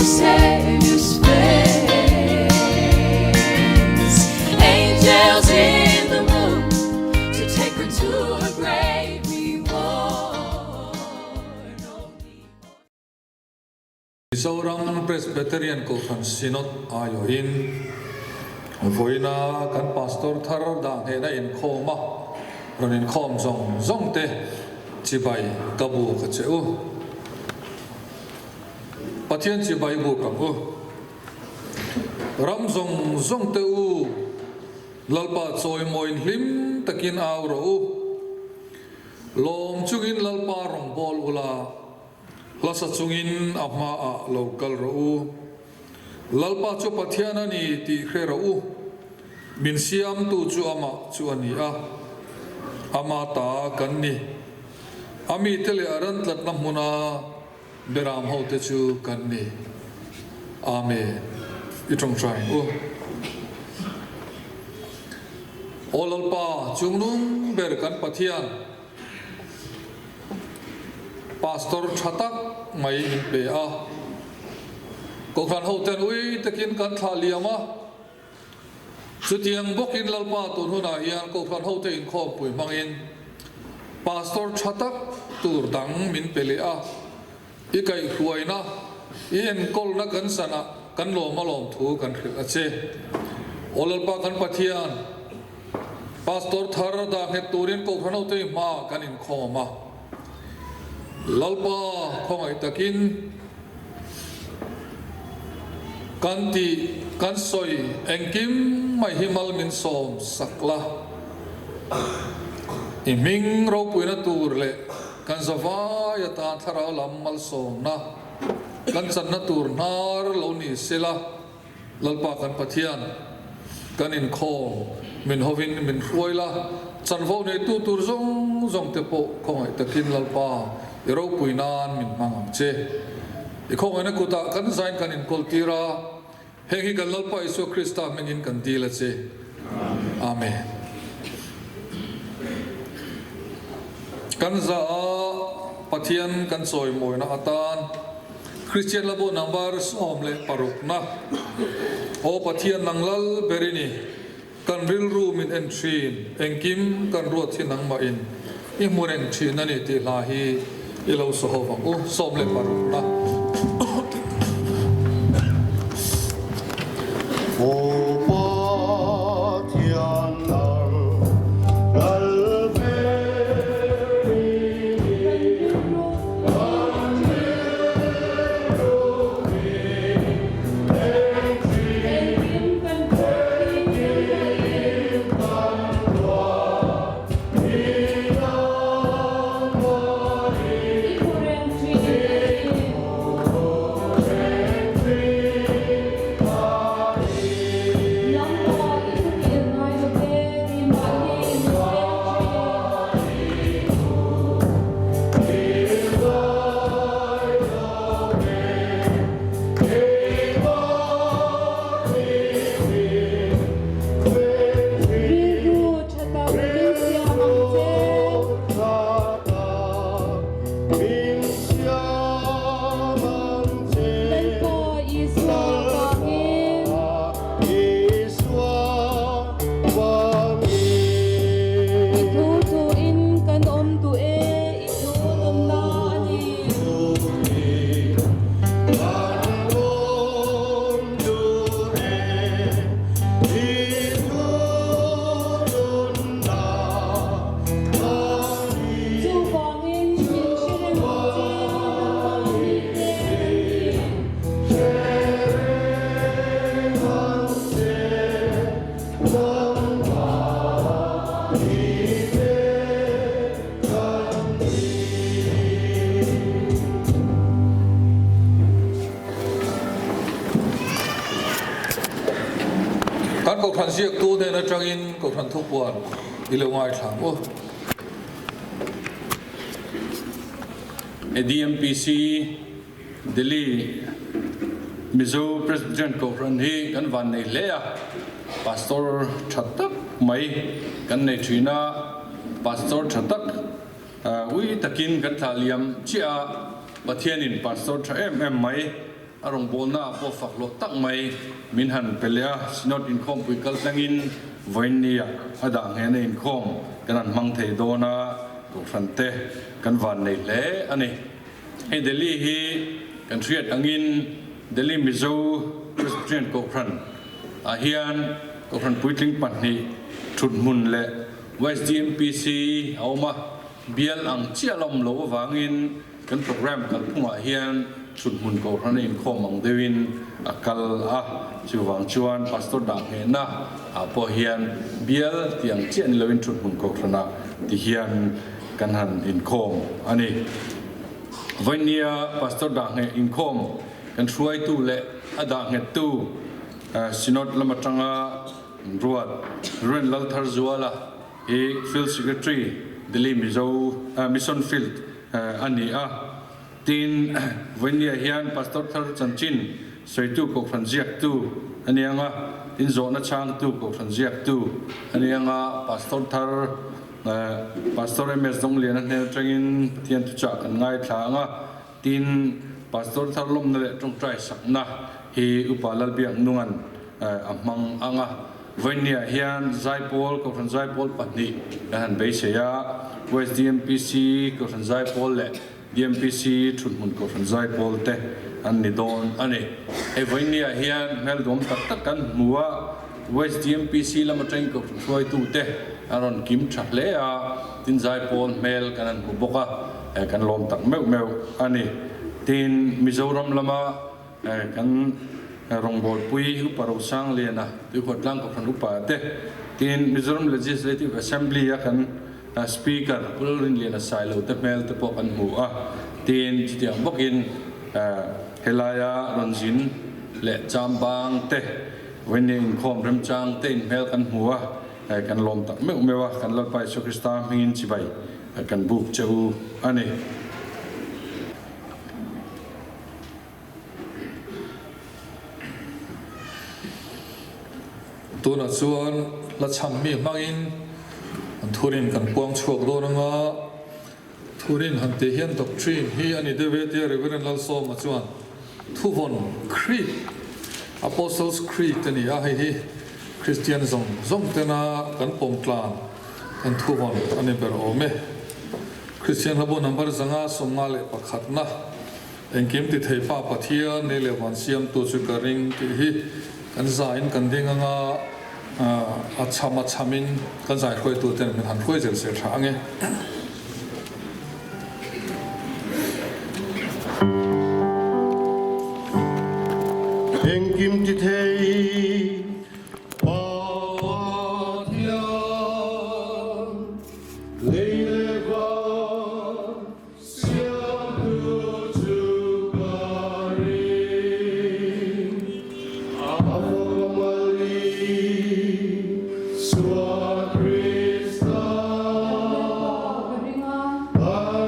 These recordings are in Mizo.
the Savior's face. Angels in the room to take her to her great reward. Only Mizoram Presbyterian Kohhran Synod aiawhin vawiina kan Pastor thar dah hnehna inkhawm a rawn inkhawm zawng zawng te chibai ka bu ka che u. Pathian chibai buk ang u. Ram zawng zawng te u, Lalpa chawimawiin hlim takin au rawh u. Lawm chungin Lalpa rawngbâwl ula. Hlasa chungin a hmaah lo kal rawh u. Lalpa chu Pathian a ni tih hre rawh u. Min siamtu chu amah chu a ni a, ama ta kan ni. A mite leh a ran tlatna hmuna beram hote chu kan ni. Amen. I tawngtai ang u. Aw Lalpa, chungnung ber kan Pathian. Pastor tha tak mai min pe a, Kohhran hoten ui takin kan thlah liam a, chutiang bawkin Lalpa tun hunah hian Kohhran hote inkhawmpui hmangin Pastor tha tak tur dang min pe leh a, i kaihhruaina, i enkawlna kan sanah kan lawm a lawm thu kan hrilh a che. Aw Lalpa kan Pathian, Pastor thar dah nghet turin Kohhran hote hmaah kan inkhawm a. Lalpa khawngaih takin kan tih kan sawi engkim mai hi mal min sawm sak la. I hming ropuina tur leh kan zavai atan thlarau lam malsawmna kan channa tur hnar lo ni sela. Lalpa kan Pathian, kan inkhawm, min hovin min hruai la, chanvo neitu tur zawng zawng te pawh khawngaih takin Lalpa i ropui nan min hmang ang che. I khawngaihna kutah kan zain kan inkawl tir a, heng hi kan Lalpa Isua Krista hmingin kan dil a che. Amen. Kan za a Pathian kan chawimawina atan Kristian Labo number 16 na Aw Pathian nang lal ber i ni, kan rilru min en thin, engkim kan ruat hi nangmah in i hmu reng thin a ni tih hla hi i lo saw ho vang u, 16 na. Aw Pathian nang lal ber i ni, kan rilru min en thin, engkim kan ruat hi nangmah in Rilru tha tak min siam ang che. Lalpa Isua vangin. I thu thuin kan awm duh e, i thu nawmna a ni. Chuvangin min hre reng ang che, nangmah mite kan ni. Kan Kohhran ziaktu hnen atangin Kohhran thupuan i lo ngaithla ang u. ADMPC Delhi Mizo Presbyterian Kohhran hi kan van nei hle a, Pastor tha tak mai kan nei thin a, Pastor tha tak ui takin kan thlah liam chiah a, Pathianin Pastor tha em em mai. A rawngbawlna ah pawh fak loh tak mai min han pe leh a, Synod inkhawmpui kal tlangin vawiinni ah a dah nghehna inkhawm kan han hmang thei dawn a, Kohhran te kan vannei hle a ni. Hei Delhi hi kan hriat angin Delhi Mizo Presbyterian Kohhran ah hian Kohhran puitling pahnih thuthmun leh YSDMPC a awm a, bial ang chiah la awm loh avangin Kan program kalphungah hian thuthmun kohhran a inkhawm ang deuhin a kal a, chuvang chuan Pastor dah nghehna ah pawh hian bial tih ang chiah ni loin thuthmun kohhranah ti hian kan han inkhawm a ni. Vawinia Pastor dah ngheh inkhawm kan hruaitu leh a dah nghettu Synod lam atanga ruat Rev Laltharzuala hi Field Secretary Delhi Mizo Mission Field a ni a. Tin, vawinia hian Pastor thar chanchin sawitu Kohhran ziaktu a ni ang a, tin zawhna chhangtu Kohhran ziaktu a ni ang a, Pastor thar Pastor MS Dongliana hnen atangin Pathian thuchah kan ngaithla ang a, tin Pastor thar lawmna leh tawngtai sakna hi Upa Lalbiaknunga'n a hmang ang a. Vawinia hian Zaipawl, Kohhran Zaipawl pahnih kan han beisei a, West DMPC Kohhran Zaipawl leh DMPC Thuthmun Kohhran Zaipawl te an ni dawn a ni. Hei vawinia hian hmel duam tak tak kan hmu a, West DMPC lam atangin Kohhran hruaitute an rawn kim tha hle a, tin Zaipawl hmel kan han hmu bawk a, kan lawm tak meuh meuh a ni. Tin, Mizoram lama Kan rawngbawlpui Upa Rosangliana Tuikhuahtlang Kohhran Upa te tin Mizoram Legislative Assembly a kan Speaker Pu Lalrinliana Sailo te hmel te pawh kan hmu a, tin chutiang bawkin helaia rawn zin leh chambang te vawinia inkhawm remchang te in hmel kan hmu a, kan lawm tak meuh meuh a, kan Lalpa Isua Krista hmingin chibai kan buk che u a ni. Tunah chuan hla chham mi hmangin an thurin kan puang chhuak dawn anga, thurin han tih hian doctrine hi a ni deuh e tia Reverend Lalsawma chuan thuvawn Creed, Apostles Creed a ni a, hei hi Kristian zawng zawng tena kan pawm tlan kan thuvawn a ni ber awm e. Kristian hlabu number 551 na. Engkim ti thei Pa Pathian ni leh van siamtu chu ka ring tih hi kan zaiin kan ding anga a chham a chhamin kan zai hruaitu ten min han hruai zel zel tha ange. Engkim ti thei Pa Pathian lei leh van Siamtu chu ka ring, a fapa mali Sua Krista. Kan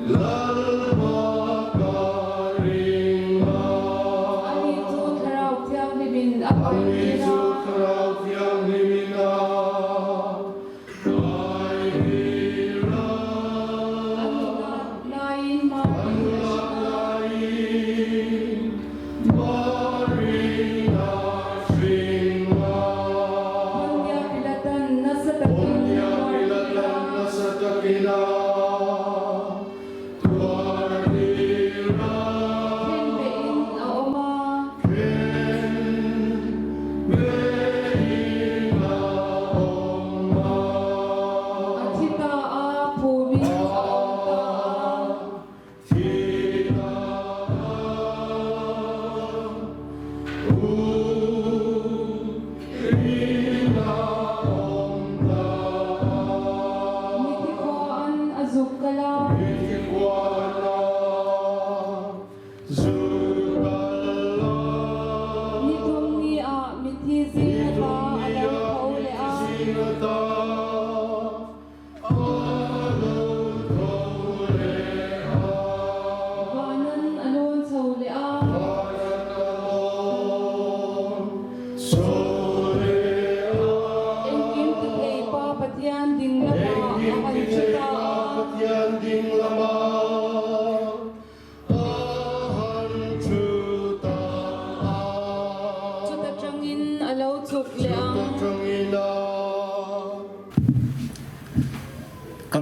Lalpa ka ring a. Ani chu Thlarau Thianghlimin a Ani chu Thlarau Thianghlimin a.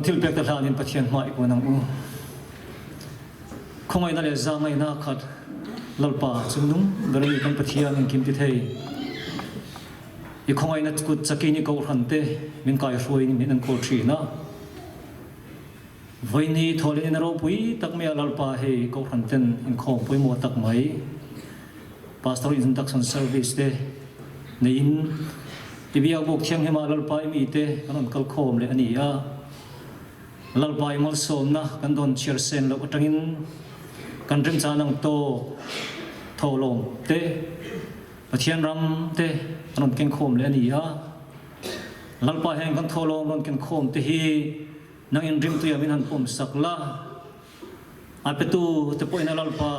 thilpek te hlanin Pathian hma i kun ang u. Khawngaihna leh zahngaihna khat Lalpa chungnung ber a ni kan Pathian engkim ti thei. I khawngaihna kut chakin i kohhran te min kaihruaiin min enkawl thin a. Vawiini thawhleh in a ropui tak mai a Lalpa hei kohhran ten inkhawm pawimawh tak mai Pastor Induction Service te neiin i biakbuk thianghlimah Lalpa i mite kan rawn kal khawm leh a ni a. Lalpa i malsawmna kan dawn chhiar sen loh atangin kan remchan ang tawk thawhlawm te Pathian ram te kan rawn keng khawm leh a ni a. Lalpa heng kan thawhlawm rawn ken khawm te hi Nang in rimtuia min han pawm sak la, a petu te pawhin a Lalpa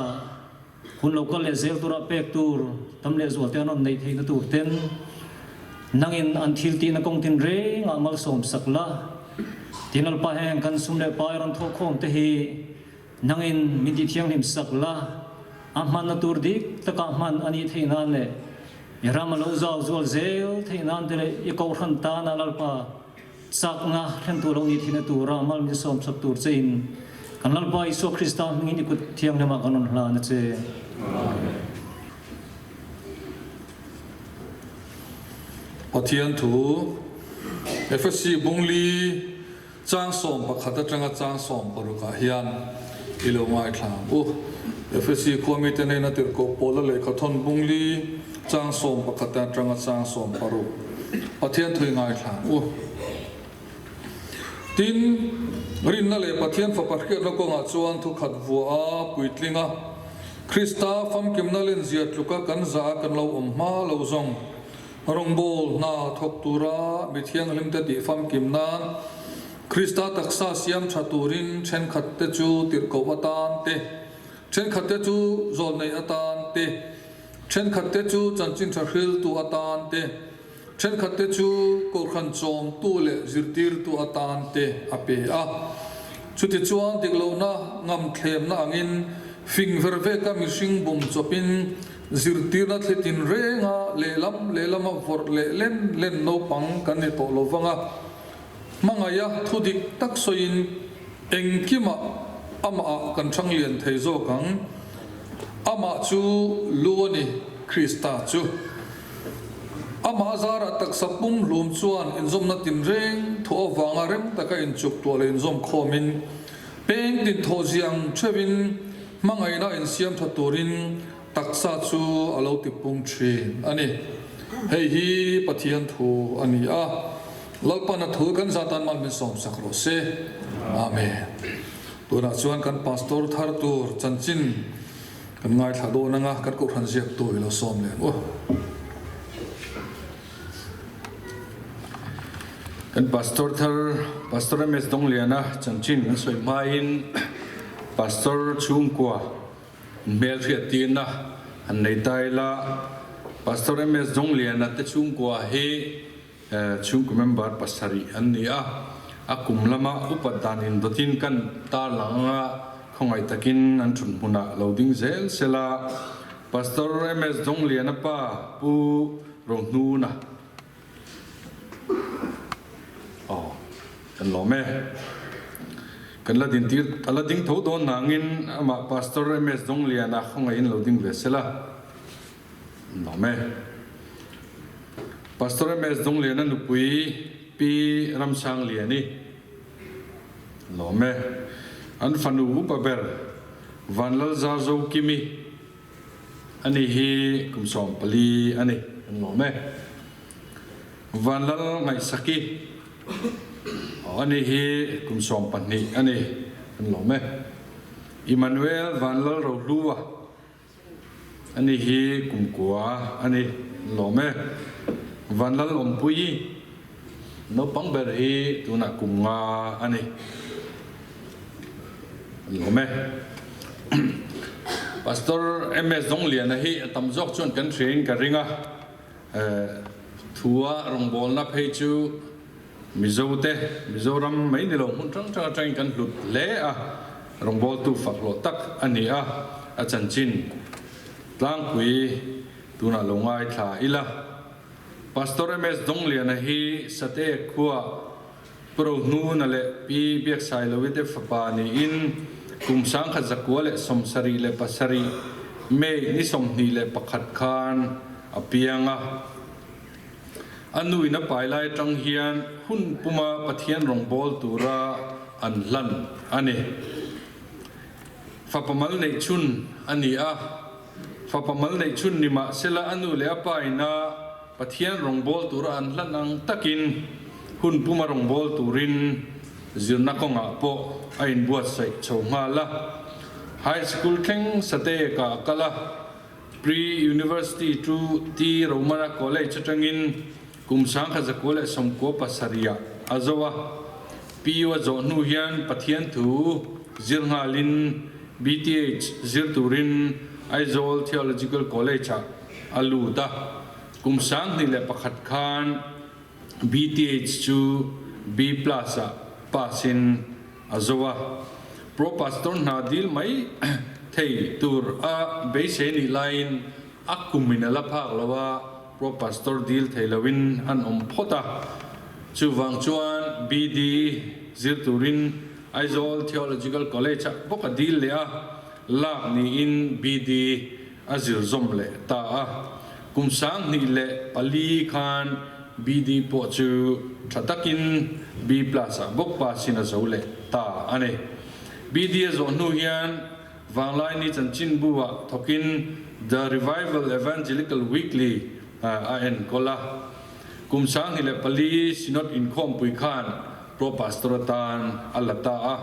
hun lo kal leh zel tura pek tur tam leh zual te an rawn neih theihna tur ten nang in an thil tihna kawng tin rengah malsawm sak la. Tin Lalpa heng kan sum leh pai rawn thawhkhawm te hi nang in min tih thianghlim sak la, a hmanna tur dik taka hman a nih theih nan leh i ram a lo zau zual zel theih nan te leh i kohhran tana Lalpa Chakna thlentu lo nih thihna tura mal min sawm chawp tur chein kan Lalpa Isua Krista hmingin i kut thianghlimah kan rawn hlan a che. Amen. Pathian thu Efesi bungli chang 11 atanga chang 16 ah hian i lo ngaithla ang u. Efesi khuami te hnena tirhkoh Paula lehkhathawn bungli chang 11 atanga chang 16. Pathian thui ngaithla ang u. Tin, rinna leh Pathian Fapa hriatna kawngah chuan thukhat vua a puitling a, Krista famkimna lenzia tluka kan zah a kan lo awm hma lo zawng rawngbawl hna thawk tura mi thianghlimte tih famkim nan Krista taksa siam tha turin thenkhatte chu tirhkoh atan te, thenkhatte chu zawlneih atan te, Thenkhatte chu chanchin tha hriltu atan te, thenkhatte chu kohhran chawmtu leh zirtirtu atan te a pe a. Chutichuan diklohna ngamthlemna angin fing ver veka mihring bum chawpin zirtirna thli tinrenga lehlam lehlama vawrh leh len len naupang kan ni tawh lo vang a. Hmangaiha thu dik tak sawiin engkimah amahah kan hrang lian thei zawk ang. Amah chu lu a ni, Krista chu. Amah a zarah taksa pum hlum chuan inzawmna tinreng thawh avanga rem taka inchuk tuah leh inzawm khawmin, peng tin thawh ziang theuhin hmangaihna insiam tha turin taksa chu a lo tipung thin a ni. Hei hi Pathian thu a ni a, Lalpan a thu kan zatan mal min sawmsak rawh se. Amen. Tunah chuan kan pastor thar tur chanchin kan ngaithla dawn anga kan kohhran ziaktu i lo sawm leh ang u. Kan pastor thar Pastor MS Dongliana chanchin kan sawi hmain Pastor chhungkua hmelhriat tirna han nei ta ila Pastor MS Dongliana te chhungkua hi Chhungkaw member pasarih an ni a, a kum lama upat dan indawtin kan tarlang anga khawngaih takin an thut hmunah lo ding zel sela, Pastor MS Dongliana pa Pu Rohnuna aw kan lawm e. Kan la din tir a la ding tho dawn nangin amah Pastor MS Dongliana khawngaihin lo ding ve sela. Nuam e. Pastor MS Dungliana nupui Pi Ramsangliani Nuam e. An fanu upa ber Vanlalza Zokimi ani hi kum 14 ani. Nuam e. Vanlal Ngaihsaki ani hi kum 12 ani. Nuam e. Emmanuel Vanlal Rohlua Ani hi kumkua a ni lawm e. Vanlal Awmpui naupang ber hi tunah kum nga a ni lawm e. Pastor MS Dongliana hi a tam zawk chuan kan hriain ka ring a, thua rawngbawlna phei chu Mizote, Mizoram mai ni lo hmun hrang hrang atangin kan hlut hle a, rawngbawltu fak hlawh tak a ni a, a chanchin tlangpui tunah lo ngaithla ila. Pastor MS Dongliana hi Sate khua Pu Rohnuna leh Pi Biaksailovi te fapa niin kum 1977 May ni 21 khan a piang a. A nuin a pai lai atang hian hun puma Pathian rawngbâwl tura an hlan a ni. Fapa mal neih chhun a ni a. Fapa mal neih chhun ni mah sela a nu leh a pa ina Pathian rawngbâwl tura an hlan ang takin hun puma rawngbâwl turin zirna kawngah pawh a inbuatsaih chho nghal a. High School thleng Sateeka a kal a. Pre-University chu T. Romana College atangin kum 1997 ah a zo a. PU a zawh hnu hian Pathian thu zir nghalin BTH zir turin Aizawl Theological College ah a lut a. Kum 2001 khan BTH chu B plus ah pass in a zo a. Pro Pastor hna dil mai thei tur a beisei nih laiin a kum in a la phak lo a, Pro Pastor dil thei lo in an awm phawt a. Chuvang chuan BD zir turin Aizawl Theological College ah bawk a dil leh a, lak niin BD a zir zawm leh ta a. Kum 2004 khan BD pawh chu tha takin B plus ah bawk pass in a zo leh ta a ni. BD a zawh hnu hian Vanglaini chanchinbu ah thawkin The Revival Evangelical Weekly a enkawl a. Kum 2004 Synod inkhawmpui khan Pro Pastor atan a la ta a.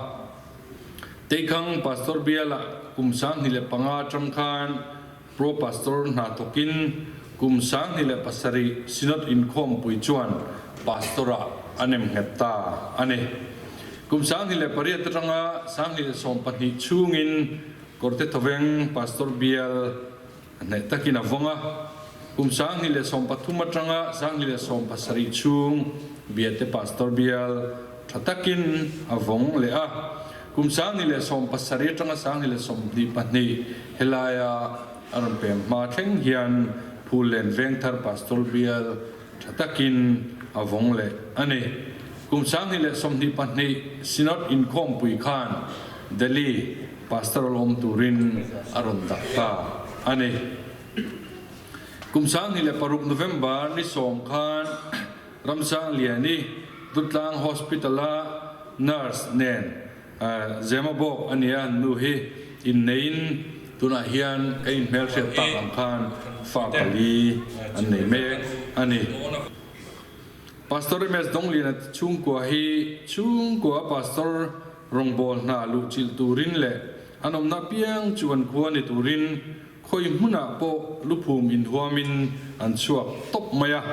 Teikhang Pastor bialah kum 2005 atang khan Pro Pastor hna thawkin kum 2007 Synod inkhawmpui chuan Pastor-ah a nem nghet ta a ni. Kum 2008 atanga 2012 chhungin Kawrte Thawveng Pastor bial hneh takin a vawng a. Kum 2013 atanga 2017 chhung Biate Pastor bial tha takin a vawng leh a. Kum 2017 atanga 2022 helaia a rawn pem hma thleng hian Phullen Vengthar Pastor bial tha takin a vawng leh a ni. Kum 2022 Synod inkhawmpui khan Delhi Pastoral awm turin a rawn dah ta a ni. Kum 2006 November ni 10 khan Ramsangliani Dutlang Hospital-a nurse nen Zemabawk a nia nu hi inneiin tunah hian ka inhmelhriat tak ang khan fa pali an nei mek a ni. Pastor MS Dongliana chhungkua hi chhungkua pastor rawngbâwl hna luhchilh turin leh an awmna apiang chu an khua ni turin Khawi hmunah pawh luphum inhuamin an chhuak tawp mai a.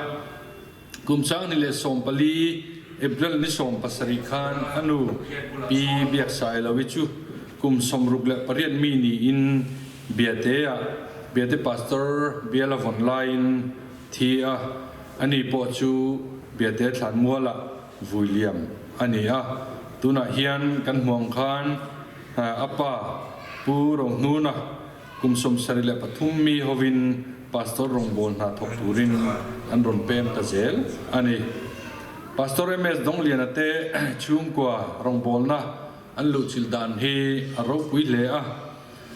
Kum 2014 April ni 17 khan a nu Pi Biaksailovi chu kum 68 mi niin Biate-ah Biate Pastor bial a vawn laiin thi a, ani pawh chu Biate Thlanmualah vui liam a ni a. Tunah hian kan hmuh ang khan a pa Pu Rohnuna Kum 73 mi hovin Pastor rawngbâwl hna thawk turin an rawn pem ta zel a ni. Pastor MS Dongliana te chhungkua rawngbâwlna an luhchilh dan hi a ropui hle a.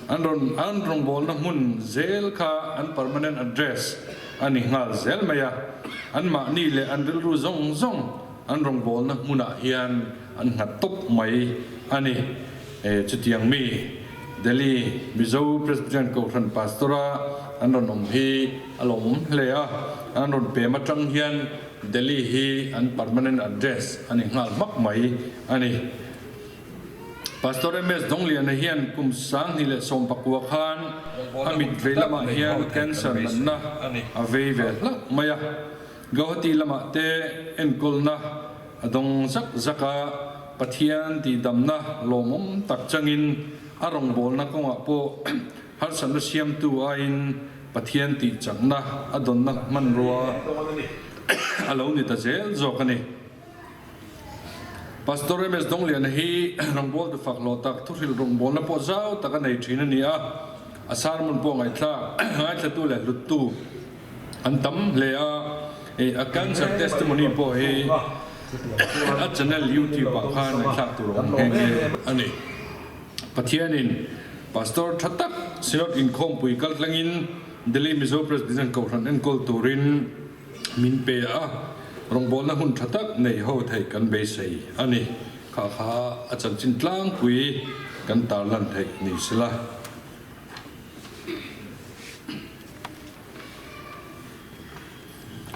An rawn an rawngbâwlna hmun zel kha an permanent address a ni nghal zel mai a. Anmahni leh an rilru zawng zawng an rawngbâwlna hmunah hian an nghat tawp mai a ni. Chutiang mi Delhi Mizo Presbyterian Kohhran Pastor-a an rawn awm hi a lawmawm hle a, an rawn pem atang hian Delhi hi an permanent address a ni nghal hmak mai a ni. Pastor MS Dongliana hian kum 2019 khan a mit vei lamah hian cancer natna a vei ve hlauh mai a. Guwahati lamah te enkawlna a dawng zak zak a, Pathian tihdamna lawmawm tak changin a rawngbawlna kawngah pawh harsatna siamtu aiin Pathian tihchakna a dawnna hmanrua a lo ni ta zel zawk a ni. Pastor MS Dongliana hi rawngbawltu fak hlawh tak, thuhrilh rawngbawlna pawh zau tak a nei thin a ni a, a sermon pawh ngaihthlak ngaithlatu leh hluttu, An tam hle a, a cancer testimony pawh hi A channel YouTube ah khan ngaihthlak tur a awm nghe nghe a ni. Pathianin Pastor tha tak Synod inkhawmpui kaltlangin Delhi Mizo Presbyterian Kohhran enkawl turin min pe a, rawngbawlna hun tha tak nei ho theih kan beisei a ni. Kha kha a chanchin tlangpui kan tarlan theih ni sela.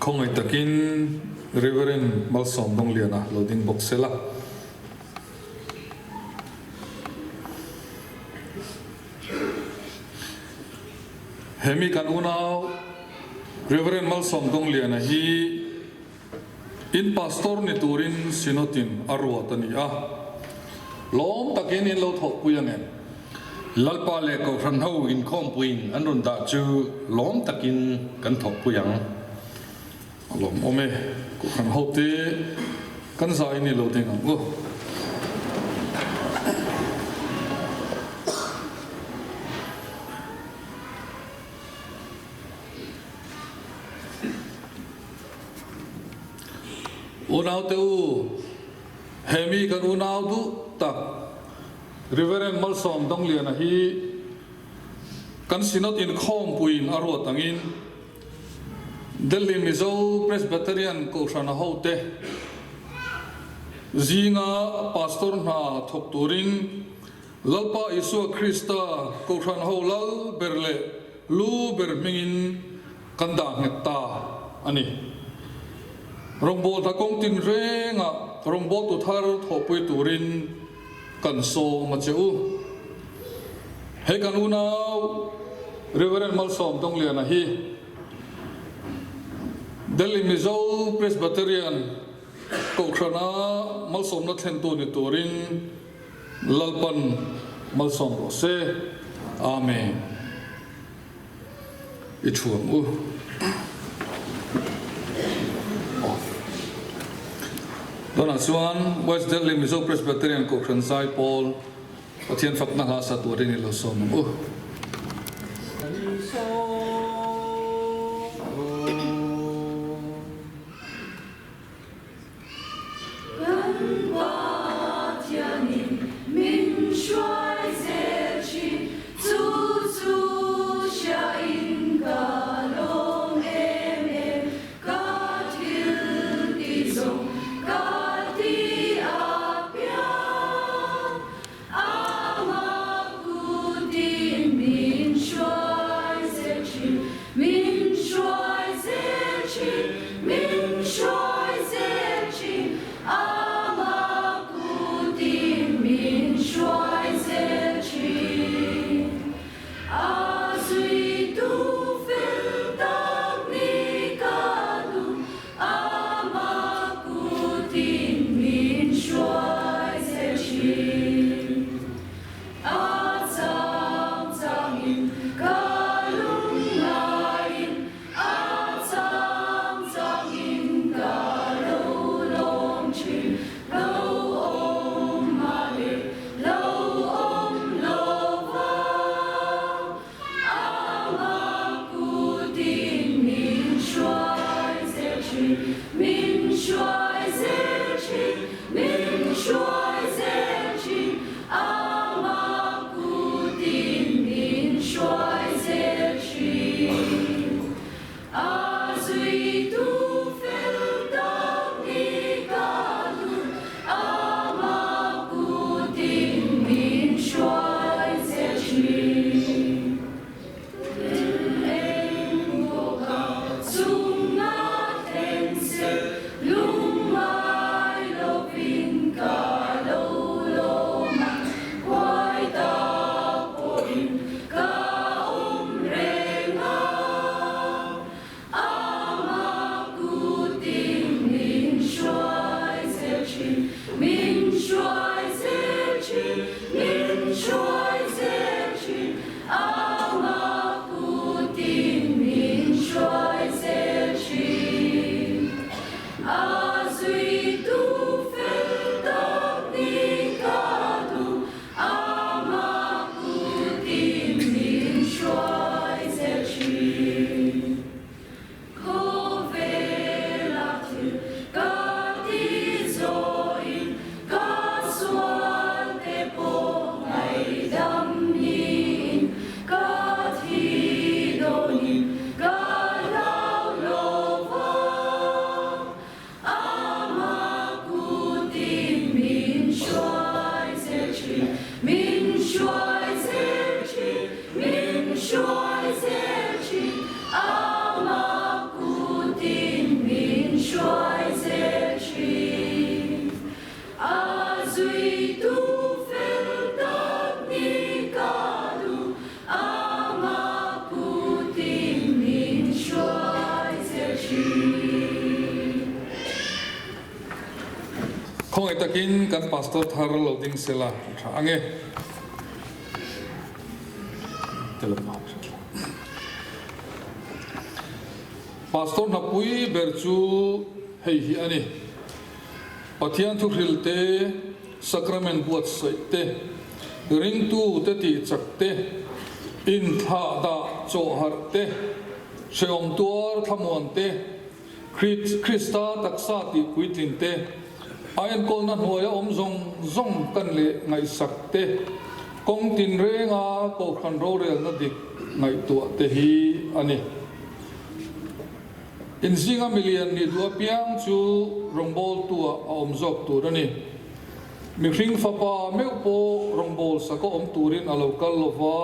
Khawngaih takin Reverend Malsawm Dawngliana lo ding bawk sela. Hemi kan unau Reverend Malsawm Dawngliana hi in pastor ni turin Synod-in a ruat a ni a, lawm takin in lo thawhpui ang em? Lalpa leh Kohhran ho inkhawmpuiin an rawn dah chu lawm takin kan thawhpui ang. A lawmawm e, Kohhran hote kan zai ni lo ding ang u. Unaute u, he mi kan unau duh tak Reverend Malsawm Dongliana hi kan Synod inkhawmpuiin a ruat angin Delhi Mizo Presbyterian Kohhrana hote zinga Pastor hna thawk turin Lalpa Isua Krista Kohhran ho lal ber leh lu ber hmingin kan dah nghet ta a ni. Rawngbâwl hna kawng tinrengah rawngbâwltu thar thawhpui turin kan sawm a che u. He kan unau Reverend Malsawm Dongliana hi Delhi Mizo Presbyterian Kohhrana malsawmna thlentu ni turin Lalpan malsawm rawh se. Amen. I thu ang u. Tunah chuan West Delhi Mizo Presbyterian Kohhran Zai Pawl Pathian fakna hla sa turin i lo sawm ang u. Kan Pathianin min hruai zel thin, chu chu hriain ka lawm em em, ka thil ti zawng ka ti a piang, ama kutin min hruai zel thin. Khawngaih takin kan Pastor thar lo ding sela a tha ange. Pastor hnapui ber chu hei hi a ni. Pathian thuhril te, Sacrament buatsaih te, ringtu te tihchak te, inthlah dah chawhharh te, hrehawm tuar thlamuan te, Krista taksa tih puitlin te, a enkawlna hnuaia awm zawng zawng kan leh ngaihsak te, kawng tinrenga Kohhran rorelna dik ngaihtuah te hi a ni. Inzinga milian nih duh apiang chu rawngbawltuah a awm zawk tur a ni. Mihring fapa meuh pawh rawngbâwl saka awm turin a lo kal lo va,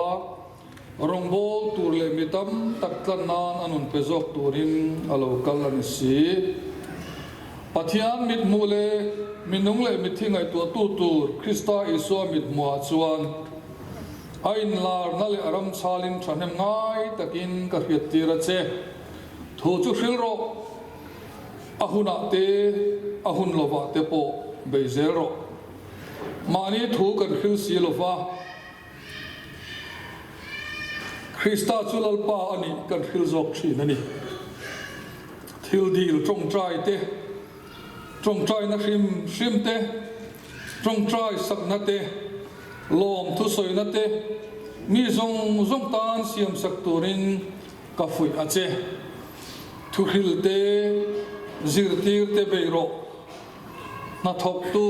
rawngbâwl tur leh mi tam tak tlan nan a nun pe zawk turin a lo kal a ni si. Pathian mithmuh leh minung leh mitthi ngaihtuahtu tur Krista Isua mithmuhah chuan a inlarna leh a ramchhalin thahnem ngai takin ka hriattir a che. Thu chu hril rawh, a hunah te, a hun lovah te pawh bei zel rawh. Mahni thu kan hril si lova, Krista chu Lalpa a nih kan hril zawk thin a ni. Thil dil tawngtai te, tawngtaina hrim hrim te, tawngtai sakna te, lawm thusawina te, mi zawng zawng tan siamsak turin Ka fuih a che. Thuhril te, zirtir te bei rawh. Hnathawktu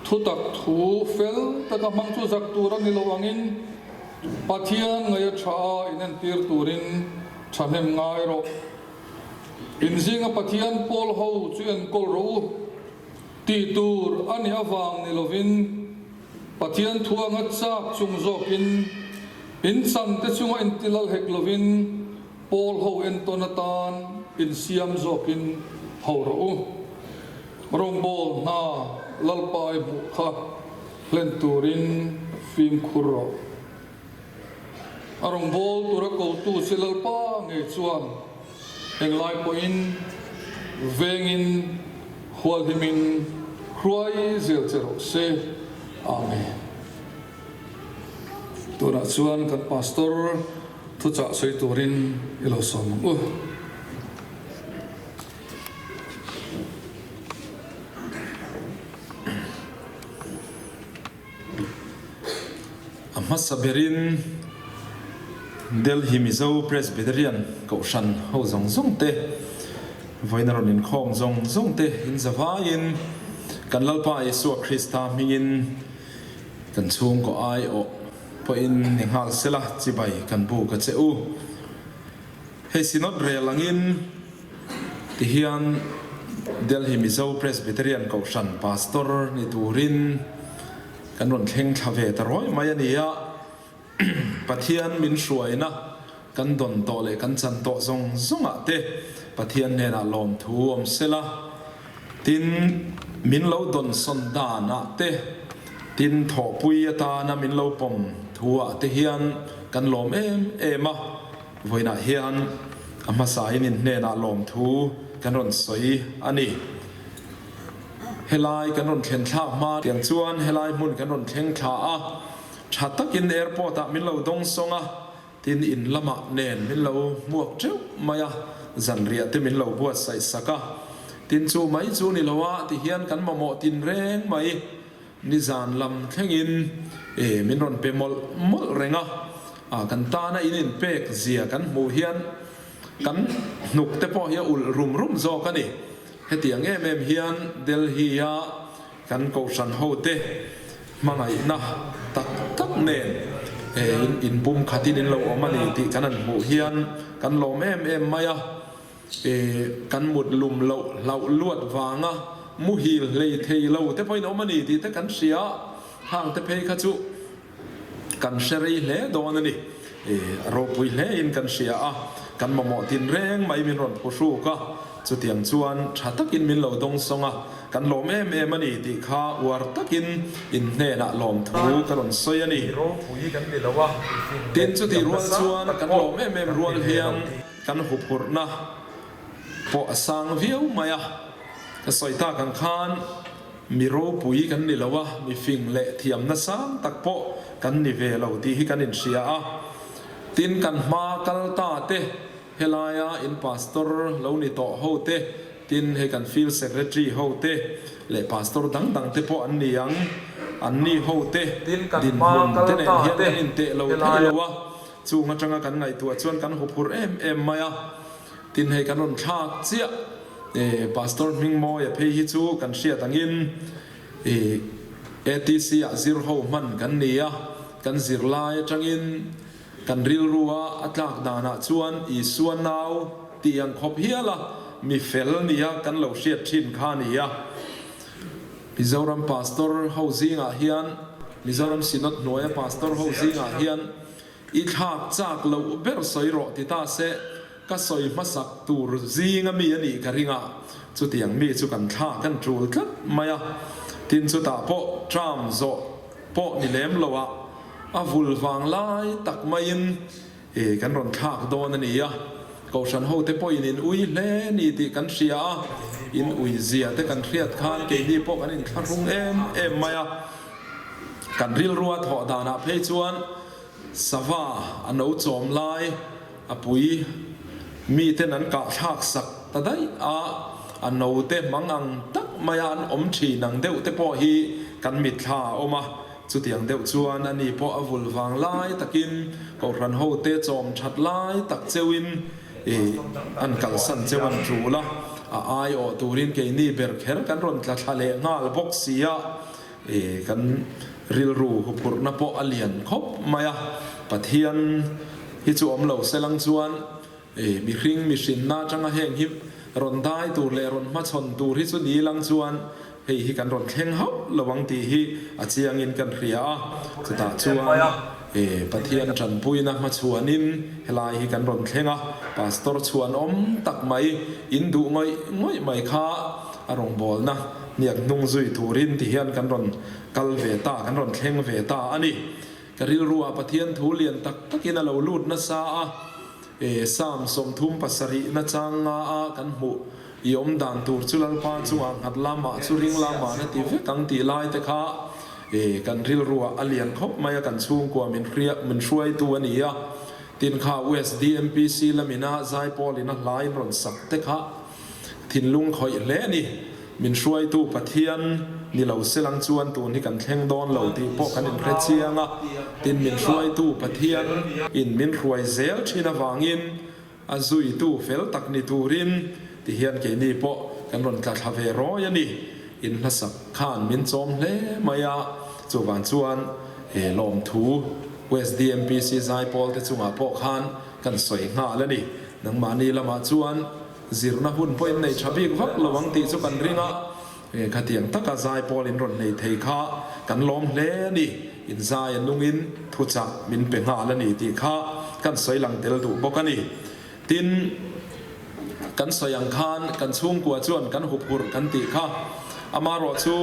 thutak thu fel taka hmang chu zak tur a ni lo angin Pathian ngaih a tha a inentir turin thahnem ngai rawh. Inzinga Pathian pawl ho chu enkawl rawh u tih tur a nih avang ni lovin Pathian thu anga chak chung zawkin in chante chunga intilal hek lovin pawl ho entawn atan insiam zawkin ho rawh u. Rawngbâwl hna Lalpa i hmuh kha hlen turin fimkhur rawh. A rawngbâwl tura kotu che Lalpa ngei chuan englai pawhin vengin hualhimin hruai zel che rawh se. Amen. Tunah chuan kan Pastor thuchah sawi turin i lo sawm ang u. A hmasa berin Delhi Mizo Presbyterian Kohhran ho zawng zawng te, vawiin a rawn inkhawm zawng zawng te in zavaiin kan Lalpa Isua Krista hmingin kan chhungkaw aiawh pawhin ni nghal sela chibai kan buk a che u. Hei Synod rel angin tihian Delhi Mizo Presbyterian Kohhran Pastor ni turin kan rawn thleng thla ve ta rawi mai a ni a. Pathian min hruaina kan dawn tawh leh kan chan tawh zawng zawngah te Pathian hnenah lawmthu awm sela, tin min lo dawn sawn danah te, tin thawhpui atana min lo pawm thuah te hian kan lawm em em a. Vawiinah hian a hmasain in hnenah lawmthu kan rawn sawi a ni. Helai kan rawn thlen thlak hma tiang chuan helai hmun kan rawn thleng thla a, tha takin airport ah min lo dawng sawng a, tin in lamah nen min lo hmuak teuh mai a, zanriah te min lo buatsaih sak a, tin chu mai chu ni lo a tihian kan mamawh tin reng mai. Nizan lam thlengin e min rawn pe mawlh mawlh reng a, a kan tana in inpek zia kan hmuh hian kan hnuk te pawh hi a ulh rum rum zawk a ni. Hetiang em em hian Delhi a kan kohhran ho te hmangaihna tak tak nen e in inpum khatin in lo awm a ni tih kan han hmuh hian kan lawm em em mai a. E, kan mut lum loh hlauh luat vanga muhil hlei thei lo te pawhin awm a ni tih te kan hria a, hang te phei kha chu kan hre rei hle dawn a ni. E, a ropui hle in kan hria a, kan mamawh tin reng mai min rawn phu hruk a, chutiang chuan tha takin min lo dawng sawng a, kan lawm em em a ni tih kha uar takin in hnenah lawmthu ka rawn sawi a ni. Tin, chutih rual chuan kan lawm em em rual hian, Kan huphurhna pawh a sang viau mai a, ka sawi tak ang khan Mi ropui kan ni lo a, mi fing leh thiamna sang tak pawh kan ni ve lo tih hi kan inhria a. Tin, kan hma kal ta te, helaia in pastor lo ni tawh ho te, tin hei kan field secretary ho te leh pastor dang dang te pawh an ni ang, an ni ho te dinhmun te nen hian kan inteh lo thei lo a, chung atanga kan ngaihtuah chuan kan huphurh em em mai a. Tin hei kan rawn thlak chiah e Pastor Hmingmawia phei hi chu kan hriat angin e ATC ah zir ho hman kan ni a, kan zirlai atangin kan rilru a a tlak danah chuan Isua nau tih ang khawp hial a mi fel nia kan lo hriat thin kha a ni a. Mizoram Pastor ho zingah hian Mizoram Synod hnuaia Pastor ho zingah hian I thlak chak loh ber sawi rawh ti ta se, ka sawi hmasak tur zinga mi a nih ka ring a, chutiang mi chu kan thla kan tul tlat mai a, tin chutah pawh term zawh pawh ni lem lo ah a vul vang lai tak maiin e kan rawn thlak dawn a ni a, Kohhran ho te pawhin in ui hle ni tih kan hria a, in ui zia te kan hriat khan keini pawh kan inthlahrung em em mai a, kan rilrua thawh danah phei chuan Sava a no chawm lai a pui miten an kah thlak sak ta daih a, a no te hmang ang tak maia an awm thin ang deuh te pawh hi kan mitthla a awm a, chutiang deuh chuan ani pawh a vul vang lai takin Kohhran ho te chawm that lai tak cheuhin an kalsan cheu an tul a, a aiawh turin keini ber kher kan rawn tla thla leh nghal bawk si a. I kan rilru huphurhna pawh a lian khawp mai a, Pathian hi chu awm lo se lang chuan i mihring mihrinna atanga heng hi rawn dai tur leh rawn hmachhawn tur hi chu ni lang chuan hei hi kan rawn thleng hauh lo ang tih hi a chiangin kan hria a, chutah chuan i Pathian tanpuina hmachhuanin helai hi kan rawn thleng a, Pastor chhuan awm tak mai in duh ngawih ngawih mai kha a rawngbawlna hniak hnung zui turin ti hian kan rawn kal ve ta, kan rawn thleng ve ta a ni. Ka rilruah Pathian thu lian tak takin a lo lut nasa a, e Psalm 37 na chang nga a kan hmuh i awm dan tur chu Lalpa chungah nghat lamah chu ring lamah na ti vek ang tih lai te kha e kan rilruah a lian khawp mai a, kan chhungkua min hria min hruaitu a ni a, tin kha USDMPC lamina Zaipawlin a hlain rawn sak te kha Thinlung khawih hle a ni. Min hruaitu Pathian ni lo se lang chuan tun hi kan thleng dawn lo tih pawh kan inhre chiang a. Tin, min hruaitu Pathian in min hruai zel thin avangin a zuitu fel tak ni turin ti hian keini pawh kan rawn tla thla ve rawi a ni. In hlasak khan min chawm hle mai a, chuvang chuan he lawmthu USDMPC Zaipawl te chungah pawh khan kan sawi nghal a ni. Nangmahni lamah chuan zirna hun pawh in nei tha bik vak lo ang tih chu kan ring a, khatiang taka zai pawl in rawn nei thei kha kan lawm hle a ni, in zai a nungin thuchah min pe nghal a ni tih kha kan sawi lang tel duh bawk a ni. Tin, kan sawi ang khan kan chhungkua chuan kan huphurh kan tih kha amarawh chu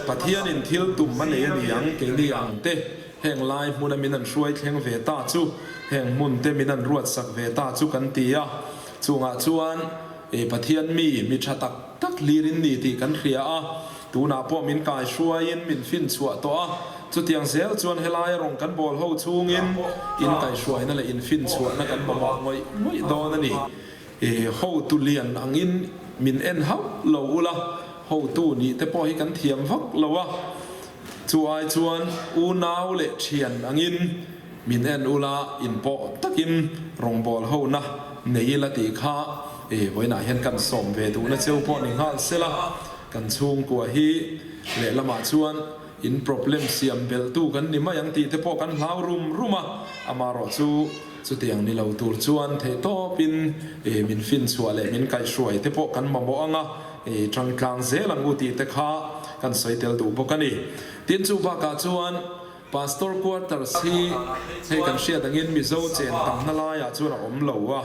Pathianin thil tum a nei a ni ang keini ang te heng lai hmuna min an hruai thleng ve ta chu heng hmun te min an ruatsak ve ta chu kan ti a. Chungah chuan e Pathian mi, mi tha tak tak hlir in ni tih kan hria a, tunah pawh min kai hruaiin min fin chhuah tawh a, chutiang zel chuan helaia rawng kan bawl ho chungin in kaihhruaina leh in fin chhuahna kan mamawh ngawih ngawih dawn a ni. E hotu lian angin min en hauh lo ula, hotu nih te pawh hi kan thiam vak lo a, chu ai chuan unau leh thian angin Min en ula in pawh takin rawngbâwl hona nei ila tih kha e vawiinah hian kan sawm ve duhna cheu pawh ni nghal sela, kan chhungkua hi lehlamah chuan in problem siam belhtu kan ni mai ang tih te pawh kan hlau rum rum a, amarawh chu chutiang ni lo tur chuan theihtawpin e min finchhuah leh min kaihhruai te pawh kan mamawh ang a, e tangtlang zel ang u tih te kha kan sawi tel duh bawk a ni. Tin chu bakah chuan. Pastor quarters hi hei kan hriat angin Mizo chen tamna laiah chuan a awm lo a,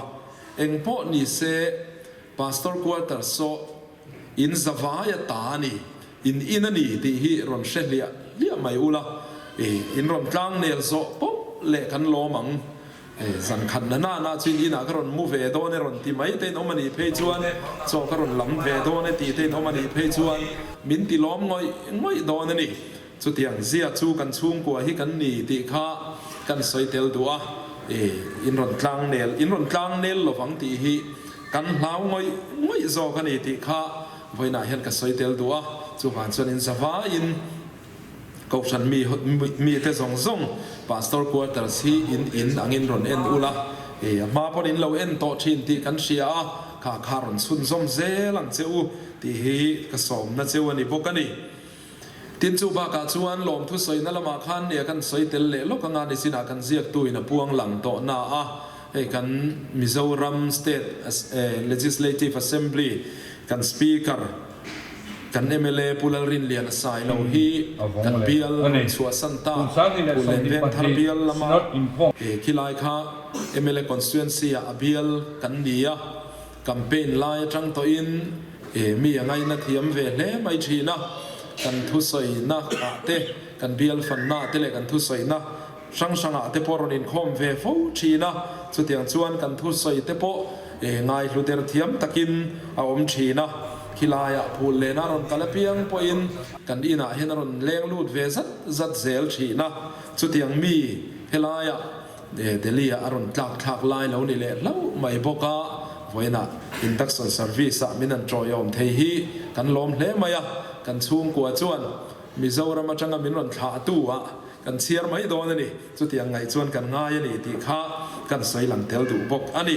eng pawh ni se Pastor quarters saw in zavai a ta a ni, in in a ni tih hi rawn hre hliah hliah mai ula, in rawn tlang nel zawh pawp leh kan lawm ang. Zan khat na na na chuin inah ka rawn mu ve dawn e rawn ti mai te in awm a nih phei chuan chaw ka rawn lam ve dawn e tih te in awm a nih phei chuan min ti lawm ngawih ngawih dawn a ni. Chutiang zia chu kan chhungkua hi kan ni tih kha kan sawi tel duh a, in rawn tlang nel in rawn tlang nel lovang tih hi kan hlau ngawih ngawih zawk a ni tih kha vawiinah hian ka sawi tel duh a, chuvang chuan in zavaiin Kohhran mi mite zawng zawng Pastor Quarters hi in in angin rawn en ula, a hma pawn in lo en tawh thin tih kan hria a, kha kha rawn chhunzawm zel ang che u tih hi ka sawmna cheu a ni bawk a ni. Tin chu bakah chuan lawmthu sawina lamah khan nia kan sawi tel leh lawk anga nichinah kan ziaktu in a puang lang tawh na a, hei kan Mizoram State Legislative Assembly kan Speaker kan mla Pu Lalrinliana Sailo hi kan bial rawn chhuahsan ta Pu Lenvengthar bial lama khilai kha mla constituency ah a bial kan ni a. Campaign lai atang tawhin mi a ngaina thiam ve hle mai thin a, kan thusawina ah te, kan bial fanna ah te leh kan thusawina hrang hrang ah te pawh rawn inkhawm ve fo thin a, chutiang chuan kan thusawi te pawh ngaihlu der thiam takin a awm thin a, khilaiah phul lena rawn kal apiang pawhin kan inah hian a rawn leng lut ve zat zat zel thin a, chutiang mi helaiah Delhi ah a rawn tlak thlak lai lo ni leh hlauh mai bawk a, vawiinah induction service ah min an tawiawm thei hi kan lawm hle mai a, kan chhungkua chuan Mizoram atanga min rawn thlah tu ah kan chhiar mai dawn a ni, chutiang ngaih chuan kan ngai a ni tih kha kan sawi lang tel duh bawk a ni.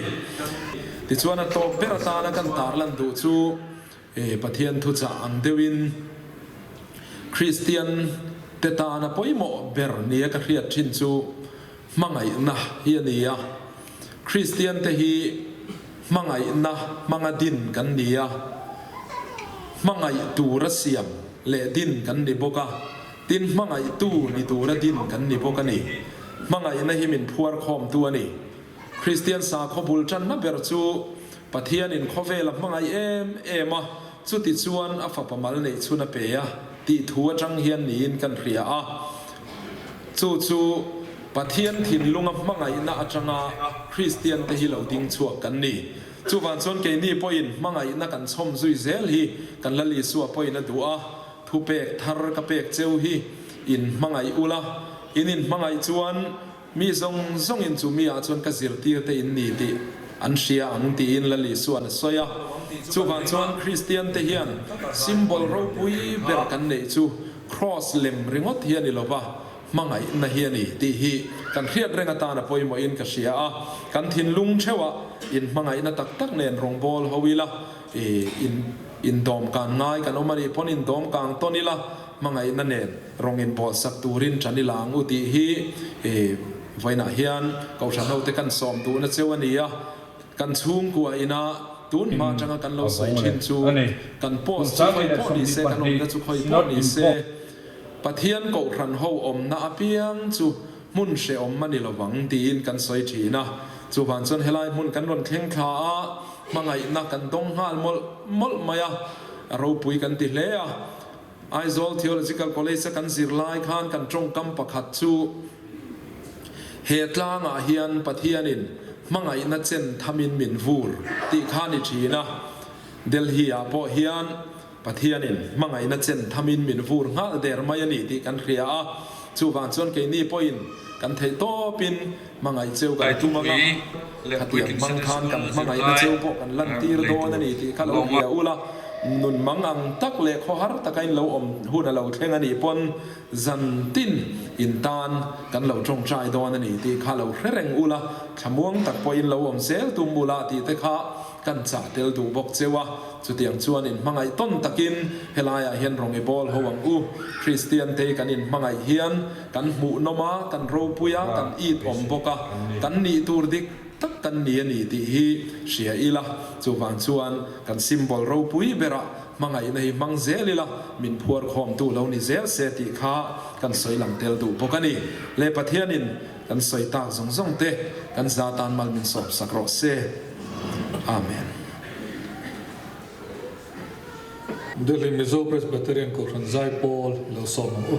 Tichuan a tawp ber atana kan tarlan duh chu Pathian thuchah ang deuhin Kristian te tana pawimawh ber nia ka hriat thin chu hmangaihna hi a ni a. Kristian te hi hmangaihna hmanga din kan ni a, hmangaih tura siam leh din kan ni bawk a, tin hmangaihtu ni tura din kan ni bawk a ni. Hmangaihna hi min phuar khawmtu a ni. Kristian sakhaw bul tanna ber chu Pathianin khawvel a hmangaih em em a, chuti chuan a fapa mal neih chhun a pe a tih thu atang hian niin kan hria a. Chu chu Pathian thinlunga hmangaihna atanga Kristian te hi lo ding chhuak kan ni. Chuvang chuan keini pawhin hmangaihna kan chhawm zui zel hi kan Lal Isua pawhin a duh a, thupek thar ka pek cheu hi in hmangaih ula, in inhmangaih chuan Mi zawng zawngin chu mi ah chuan ka zirtir te in ni tih an hria ang tiin Lal Isuan a sawi a. Chuvang chuan Kristian te hian symbol ropui ber kan neih chu Cross lem ringawt hi a ni lova, hmangaihna hi a ni tih hi kan hriat reng atan a pawimawhin ka hria a. Kan thinlung theuhah inhmangaihna tak tak nen rawngbâwl ho ila, in indawmkan ngai kan awm a nih pawn indawmkang tawn ila, hmangaihna nen Rawng inbawlsak turin ṭan i la ang u tih hi vawiinah hian Kohhran hote kan sawm duhna cheu a ni a, kan chhungkua ina tun hma aṭanga kan lo sawi ṭhin chu kan post chu khawi pawh ni se, kan awmna chu khawi pawh ni se, Pathian Kohhran ho awmna apiang chu hmun hrehawm a ni lovang tiin kan sawi ṭhin a. Chuvang chuan helai hmun kan rawn thleng thla a, hmangaihna kan dawng nghal mawlh mawlh mai a, a ropui kan ti hle a. Aizawl Theological College a kan zir lai khan kan tawngkam pakhat chu he tlangah hian Pathianin hmangaihna chen thamin min vur tih kha ni thin a. Delhi ah pawh hian Pathianin hmangaihna chen thamin min vur nghal der mai a ni tih kan hria a. Chuvang chuan keini pawhin kan theih tawpin hmangaih cheu kan tum anga, khatiang hmang khan kan hmangaihna cheu pawh kan lantir dawn a ni tih kha lo hria ula, nun mang ang tak leh khawhar taka in lo awm hun a lo thleng a nih pawn zan tin in tan kan lo tawngtai dawn a ni tih kha lo hre reng ula, thlamuang tak pawhin lo awm zel tum ula tih te kha Kan chah tel duh bawk cheu a, chutiang chuan inhmangaih tawn takin helaiah hian rawng i bawl ho ang u. Kristian te kan inhmangaih hian kan hmuhnawm a, kan ropui a, kan it awm bawk a, kan nih tur dik tak kan ni a ni tih hi hria ila. Chuvang chuan kan symbol ropui berah hmangaihna hi hmang zel ila, min phuar khawmtu lo ni zel se tih kha kan sawi lang tel duh bawk a ni. Le Pathianin kan sawi tak zawng zawng te kan za tan mal min sawp sak rawh se. Amen. Delhi Mizo Presbyterian Kohhran Zaipawl i lo sawm ang u.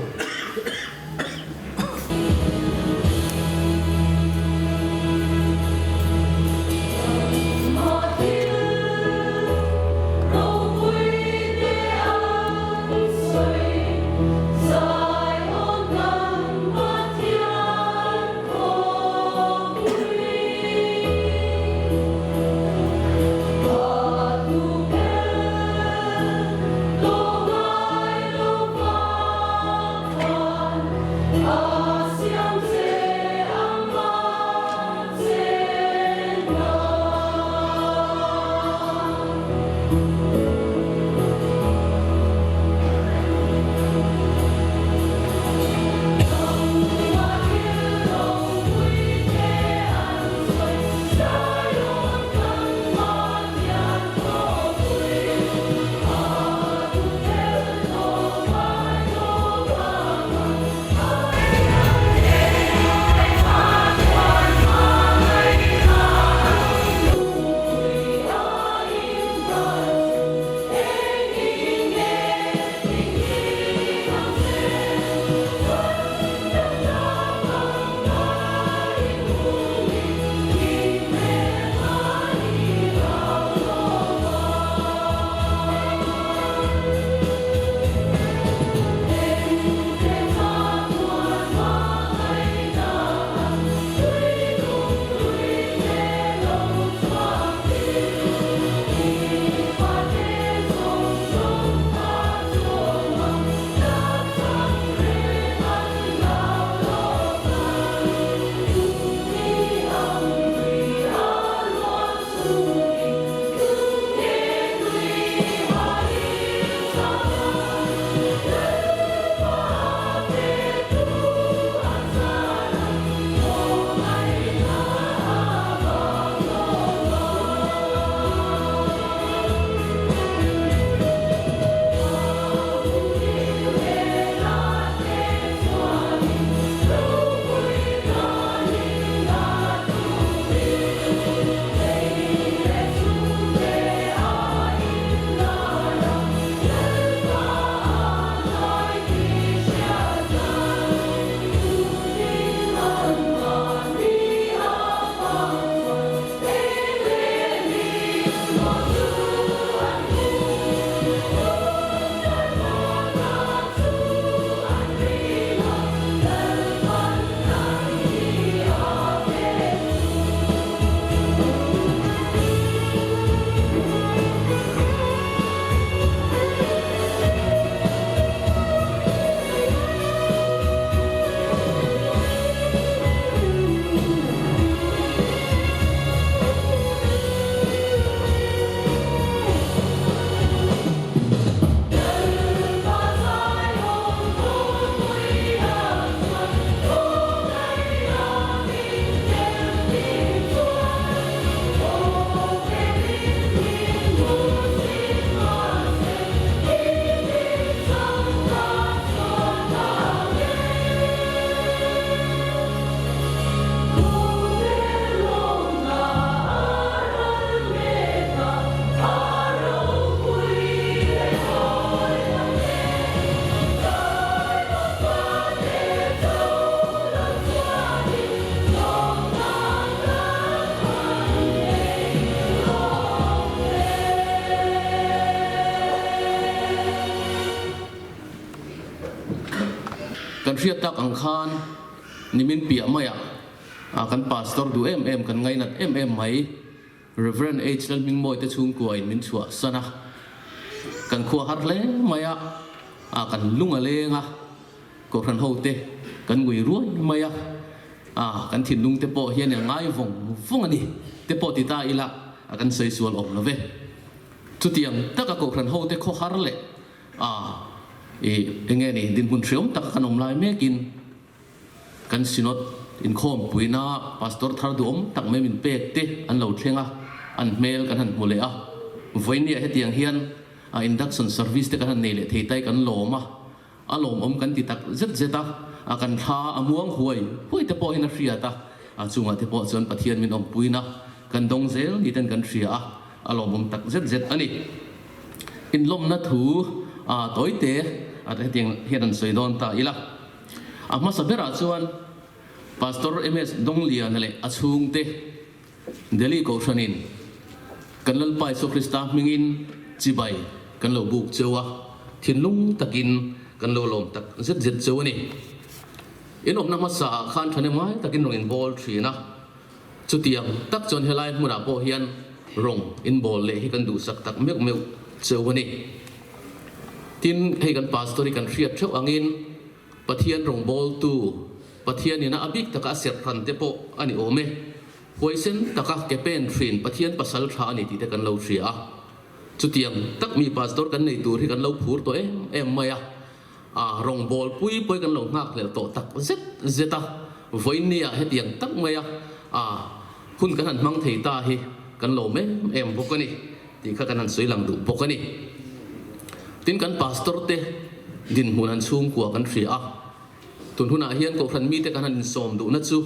Kan hriat tak ang khan nimin piah maiah kan Pastor duh em em, kan ngainat em em mai Rev. H. Lalhmingmawi te chhungkua in min chhuah san a, kan khua har hle mai a, kan lung a leng a, Kohhran ho te kan ngui ruai mai a, kan thinlung te pawh hian a ngai vawng vawng a ni te pawh ti ta ila kan sawi sual awm lo ve. Chutiang taka Kohhran ho te khaw har leh i enge ni dinhmun hreawm taka kan awm lai mekin kan Synod inkhawmpuina Pastor thar duhawm tak mai min pek te an lo thleng a, an hmel kan han hmu leh a. Vawinia hetiang hian induction service te kan han nei leh thei tai kan lawm a. A lawmawm kan ti tak zet zet a, a kan thla a muang huai huai te pawhin a hriat a, a chungah te pawh chuan Pathian min awmpuina kan dawng zel ni ten kan hria a, a lawmawm tak zet zet a ni. Inlawmna thu a tawi te a hetiang hian an sawi dawn ta ila. A hmasa berah chuan Pastor MS Dongliana leh a chhungte Delhi Kohhranin kan Lalpa Isua Krista hmingin chibai kan lo buk cheu a, thinlung takin kan lo lawm tak zet zet cheu a ni. In awmna hmasa ah khan thahnem ngai takin rawng in bawl thin a, chutiang tak chuan helai hmunah pawh hian rawng in bawl leh hi kan duhsak tak meuh meuh cheu a ni. Tin, hei kan Pastor hi kan hriat theuh angin Pathian rawngbawltu, Pathian ina a bik taka a serh hran te pawh a ni awm e. Huaisen taka ke pen hrin Pathian pasal tha a ni tih te kan lo hria a. Chutiang tak mi pastor kan nei tur hi kan lo phur tawh em em mai a. A rawngbawlpui pawh hi kan lo nghak hlel tawh tak zet zet a. Vawiinnia hetiang tak mai a a hun kan han hmang thei ta hi kan lawm em em bawk a ni tih kha kan han sawi lang duh bawk a ni. Tin kan pastor te dinhmun han chhungkua kan hria a, tun hunah hian kohhran mite kan han insawm duhna chu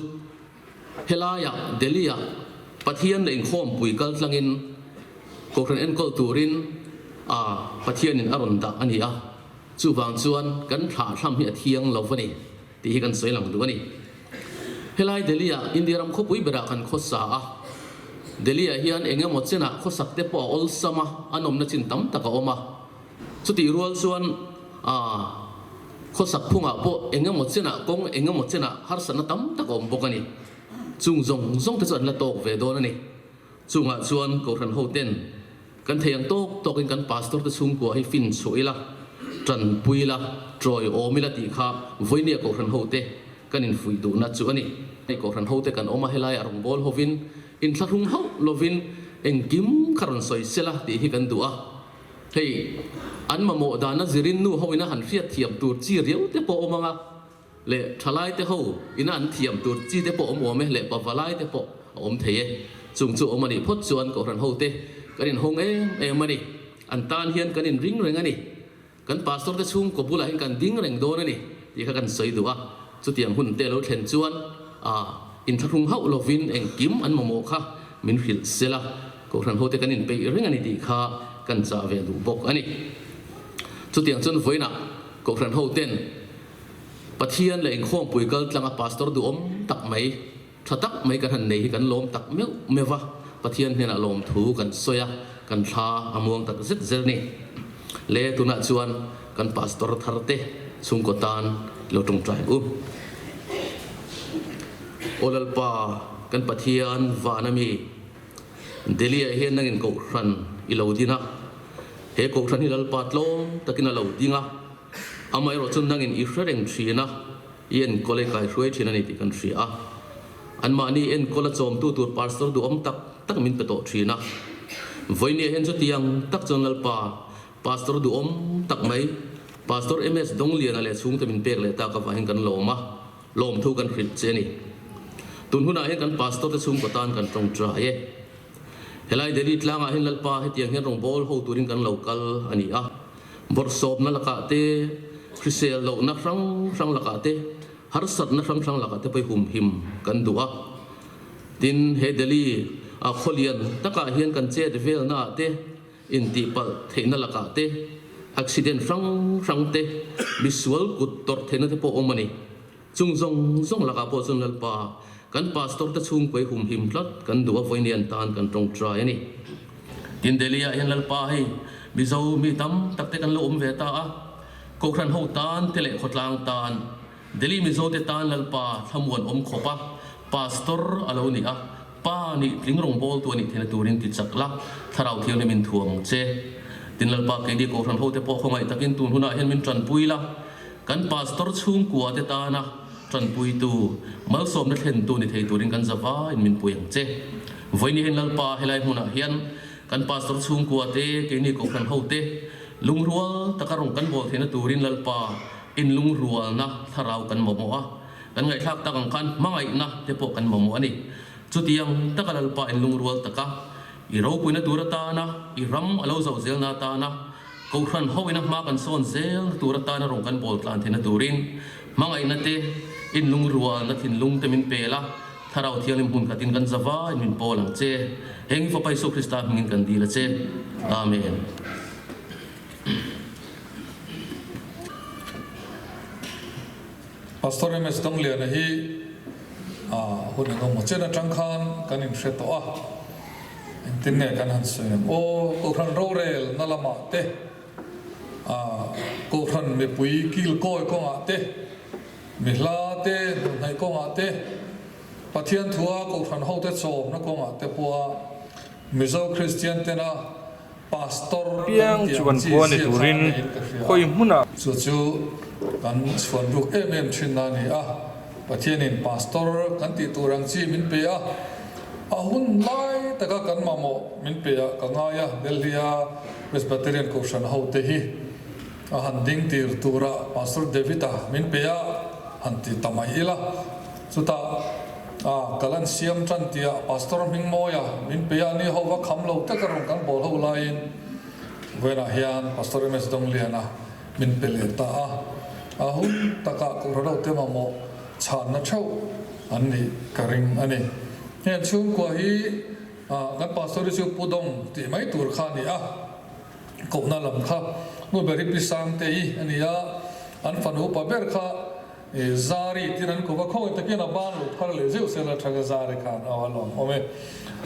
helaiah Delhi-ah Pathian leh inkhawmpui kal tlangin kohhran enkawl turin a Pathianin a rawn dah a ni a, chuvang chuan kan thlahthlam hi a thiang lo a ni. Tih hi kan sawi lang duh a ni. Helai Delhi-ah India ram khawpui berah kan khawsa a. Delhi-ah hian eng emaw chenah khawsak te pawh a awlsam a, a nawmna chin tam tak a awm a. Chutih rual chuan aa khawsak phungah pawh eng emaw chenah kawng eng emaw chenah harsatna tam tak a awm bawk a ni. Chung zawng zawng te chu an la tawk ve dawn a ni. Chungah chuan Kohhran hoten Kan thei ang tawk tawkin kan pastor te chhungkua hi fin chhuah ila, tanpui ila, tawi awm ila tih kha vawinia Kohhran hote kan infuih duhna chu a ni. Hei Kohhran hote kan awm a, helaiah rawngbâwl hovin inthlahrung hauh lovin engkim kha rawn sawi sela tih hi kan duh a. Hei an mamawh dana zirin nu hoin a han hriatthiam tur chi riau te pawh awm ang a. Leh thalai te ho ina an thiam tur chi te pawh awm awm e, leh pavalai te pawh a awm thei e. Chung chu awm a nih phawt chuan Kohhran ho te kan inhawng em em a ni. An tan hian kan inring reng a ni. Kan pastor te chhungkaw bulah hian kan ding reng dawn a ni tih kha kan sawi duh a. Chutiang hun te lo thlen chuan ah inthlahrung hauh lovin engkim an mamawh kha min hrilh sel a, Kohhran ho te kan inpeih reng a ni tih kha kan chah ve duh bawk a ni. Chutiang chuan vawiinah Kohhran ho ten Pathian leh inkhawmpui kal tlanga pastor duhawm tak mai, tha tak mai kan han nei hi kan lawm tak meuh meuh va, Pathian hnenah lawmthu kan sawi a, kan thla a muang tak zet zel ni. Le tunah chuan kan pastor thar te chhungkaw tan lo tawngtai u. Aw Lalpa, kan Pathian van ami, Delhi ah hian nangin kohhran i lo din a, he kohhran hi Lalpa tlawm takin a lo ding a, Amaherawhchu nangin i hre reng thin a, i enkawl i kaihruai thin a ni tih kan hria a. Anmahni enkawl a chawmtu tur pastor duhawm tak tak min pe tawh thin a. Vawinia hian chutiang tak chuan Lalpa, pastor duhawm tak mai, Pastor MS Dongliana leh chhungte min pek leh tak avangin kan lawm a, lawmthu kan hrilh che a ni. Tun hunah hian kan pastor te chhungkaw tan kan tawngtai e. Helai Delhi tlangah hian Lalpa hetiang hian rawngbâwl ho turin kan lo kal a ni a. Bawrhsawpna lakah te, hrisel lohna hrang hrang lakah te, harsatna hrang hrang lakah te pawh hi humhim kan duh a. Tin, he Delhi a khawlian takah hian kan chet velnaah te, intihpalh theihna lakah te, accident hrang hrang te, misual kut tawrh theihna te pawh awm a ni. Chung zawng zawng lakah pawh chuan Lalpa, kan pastor te chhungkuai humhim tlat kan duh a vawiin tan kan tawngtai a ni. Tin Delhi ah hian Lalpa hei Mizo mi tam tak te kan lo awm ve ta a, Kohhran ho tan te leh khawtlang tan Delhi Mizote tan Lalpa thlamuan awm khawp a, Pastor a lo ni a, Pa nih tling rawngbawltu a nih theihna turin ti chak la, Thlarau Thianghlim in thuam ang che. Tin Lalpa keini Kohhran hote pawh khawngaih takin tun hunah hian min tanpui la, kan Pastor chhungkua te tana tanpuitu, malsawmna thlentu ni thei turin kan zavaiin min pui ang che. Vawiin hian Lalpa helai hmunah hian kan Pastor chhungkua te, keini Kohhran hote lungrual taka rawng kan bawl theihna turin Lalpa inlungrualna Thlarau kan mamawh a. Kan ngaihthlak tak ang khan hmangaihna te pawh kan mamawh a ni. Chutiang taka Lalpa inlungrual taka i ropuina tur atana, i ram a lo zoh zelna atana, Kohhran hoina hma kan sawn zelna tur atana rawn kan bawl tlan theihna turin hmangaihna te, inlungrualna thinlung te min pel a, Thlarau Thianghlim hmun khatin kan zavaiin min pawl ang che. Heng hi Fapa Isua Krista hmingin kan dil a che. Amen. Pastor MS Dongliana hi hun eng emaw chen atang khan kan inhre tawh a, engtin nge kan han sawi ang aw, Kohhran rorel na lamah te, Kohhran mipui kil kawi kawngah te, mi hla te hnuhnaih kawngah te, Pathian thua Kohhran hote chawmna kawngah te pawha Mizo Kristian tena Pastor kan Piang tih chu ang an chi khua ni zia kha turin neiin ka hria. khawi hmunah. Chu chu kan chhuan ruk em em thin a ni a, Pathianin Pastor kan tih tur ang chi min pe a, a hun lai taka kan mamawh min pe ah ka ngai a, Delhi-a Presbyterian Kohhran hote hi a han ding tir tura Pastor David-a min pe a, han ti ta mai ila. Chutah a kal an siam tan tihah Pastor Hmingmawia min pe a, ni ho va kham lo tak a rawn kan bawl ho laiin vawiinah hian Pastor MS Dongliana min pe leh ta a, a hun takah Kohhran ho te mamawh chhanna theuh an nih ka ring a ni. Heng chhungkua hi kan Pastor hi chu Pu Dawng tih mai tur kha a ni a, kohna lam kha nu ber hi Pi Sangtei a ni a, an fanu upa ber kha Zari tin an kuva khawngaih takin a ban lo phar leh zeuh sela tha ka Zari khan aw a lawm awm e.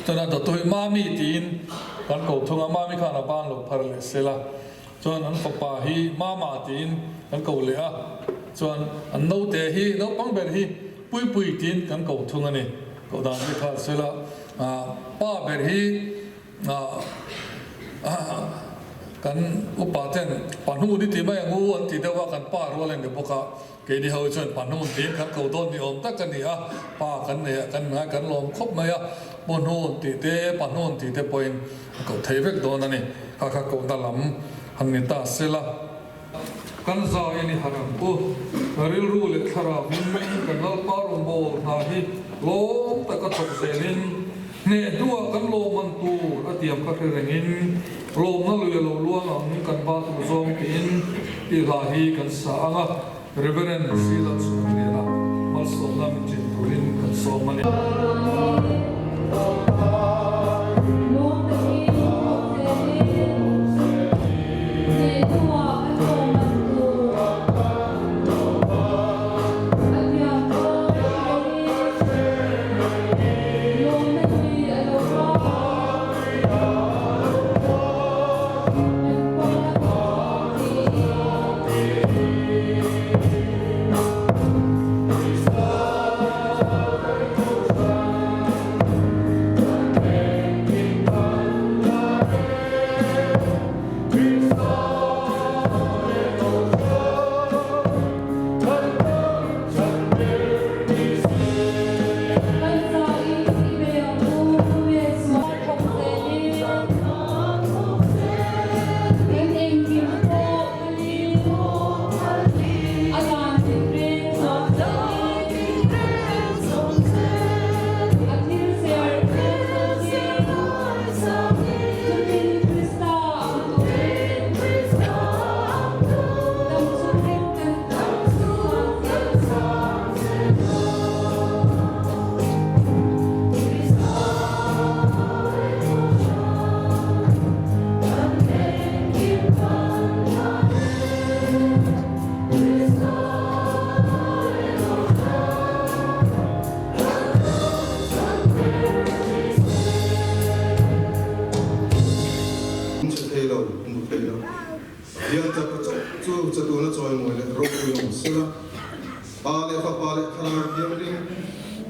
Chuan a dawttu hi Mami tiin kan ko thung a, Mami khan a ban lo phar leh sela. Chuan an fapa hi Mama tiin kan ko leh a, chuan an naute hi naupang ber hi Puipui tiin kan ko thung a ni. Koh dan te kha sela pa ber hi Kan upa ten Pahnun i ti mai ang u an ti deuh a, kan pa rual a ni bawk a, keini ho hi chuan Pahnun tiin kan ko dawn ni awm tak a ni a, pa kan nei a, kan ngai kan lawm khawp mai a, Puhnun tih te Pahnun tih te pawhin a koh thei vek dawn a ni, kha kha kohna lam han ni ta sela. Kan zai a ni han ang u, rilru leh thlarauin kan Lalpa rawngbâwl hna hi lawm taka thawk zelin, hneh hnuah kan lawmman tur a tiam kha hre rengin, lawmna lui a lo luang ang kan ba tur zawng tiin tih hla hi kan sa ang a, Reverend Sila Chhuangliana malsawmna min ṭin turin kan sawm a ni. Hmu thei lo, hmu thei lo. Bial chak chauh chu chatuana chawimawi leh ropui awm sela. Pa leh Fapa leh Thlarau Thianghlim,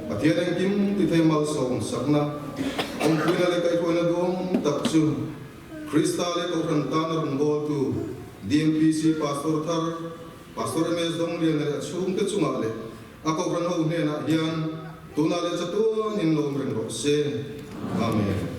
Pathian engkim ti thei malsawm sakna, awmpuina leh kaihhruaina duhawm tak chu Krista leh Kohhran tana rawngbawltu DMPC Pastor thar Pastor MS Dawngliana leh a chhungte chungah leh a Kohhran ho hnenah hian tunah leh chatuanin lawm reng rawh se. Amen.